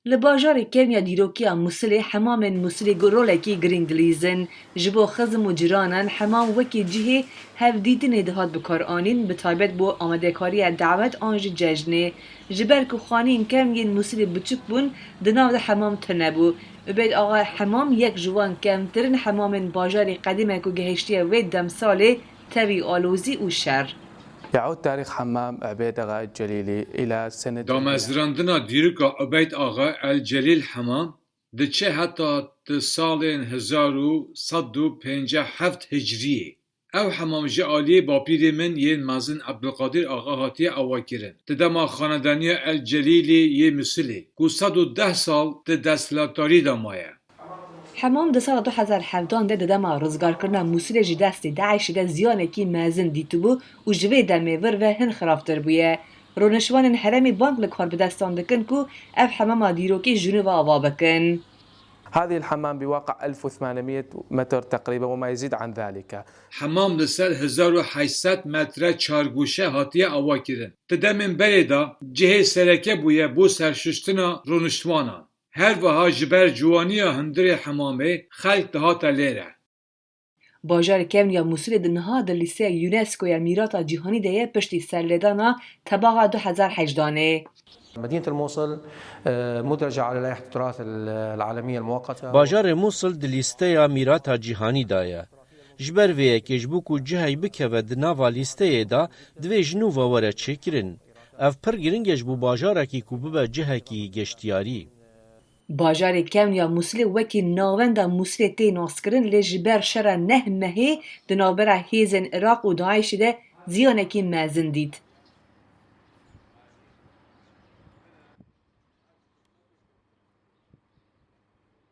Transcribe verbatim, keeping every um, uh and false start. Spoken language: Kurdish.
Li bajarê kevn ya dîrokî ya Mûsilê hemamên Mûsilê ku rolekî girîng dilîzin. Ji bo xizm û ciranan hemam wekî cihê hevdîtinê dihat bikaranîn, bi taybet bo amadekariya dawet an jî cejnê. Ji ber ku xanîn kevn yên Mûsilê biçûk bûn, di nav de hemam tune bû. Ubeyd Axa hemam yek ji wan kevntirin hemamên bajarê qedîm e ku gihiştiye wê demsalê tevî alozî û şer. يعود تاريخ حمام عبيد أغا الجليلي إلى سنة Damezrandina dîroka Ubeyd Axa El Celîl Hemam diçe heta di salên hezar û sed û pêncî heft Hicriyê. Ew hemam ji aliyê bapîrê min yên mezin Ebdulqadir Axa hatiye avakirin. Di dema xanedaniya El Celîlê yê Misilê, ku sed û deh sal di desthilatdarî de maye. Hemam di sala du hezar hevdan de di dema rizgarkirina Mûsilê ji destê DAIŞê de ziyanekî mezin dîtibû û ji vê demê vir ve hin xirabtir bûye. Rûniştvanên herêmê bang li karbidestan dikin ku ev hemama dîrokî ji nû ve ava bikin. هذه الحمام بواقع ألف وثمانمية متر تقريبا وما يزيد عن ذلك. Hemam li ser hezar û heşt sed metre çargoşe hatiye avakirin. Di demên berê de cihê sereke bûye bo serşuştina rûniştvanan. Her wiha ji ber ciwaniya hundirê hemamê xelk dihate lê re. Bajarê kevn ya Mûsilê di niha di lîsteya UNESCO ya mîrata cîhanî de ye piştî serlêdana tebaxa du hezar hejdanê. مدينة الموصل آه، مدرجة على لائحة التراث العالمية المؤقتة. Bajarê Mûsil di lîsteya mîrata cîhanî de ye. Ji ber vê yekê ji bo ku cihek bikeve di nava lîsteyê de, divê ji nû ve were çêkirin. Ev pir giring e ji bo bajarekî ku bibe cihekî geştiyarî. Bajarê kevn ya Mûsilê wekî navenda Mûsilê tê naskirin, lê ji ber şera neh mehê di navbera hêzên Iraq û DAIŞê de ziyanekî mezin dît.